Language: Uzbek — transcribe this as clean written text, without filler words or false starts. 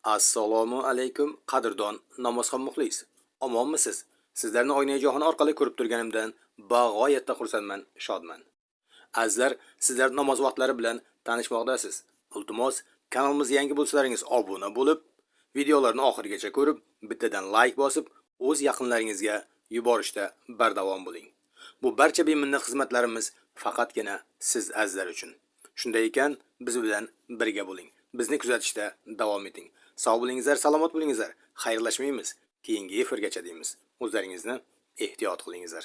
Assalomu alaykum, qadrdon namozxon muxlis. Omonmisiz? Sizlarni Oynai jahon orqali ko'rib turganimdan bag'oyatda xursandman, shodman. Azizlar, sizlar namoz vaqtlari bilan tanishmoqdasiz. Iltimos, kanalimizga yangi bo'lsalaringiz obuna bo'lib, videolarni oxirigacha ko'rib, bittadan like bosib, o'z yaqinlaringizga yuborishda bardavom bo'ling. Bu barcha beminnat xizmatlarimiz faqatgina siz azizlar uchun. Shunday ekan, biz bilan birga bo'ling. Bizni kuzatishda davom eting. Sog' bo'lingizlar, salomat bo'lingizlar. Xayrlashmaymiz. Keyingi efirgacha deymiz. O'zlaringizni ehtiyot qilingizlar.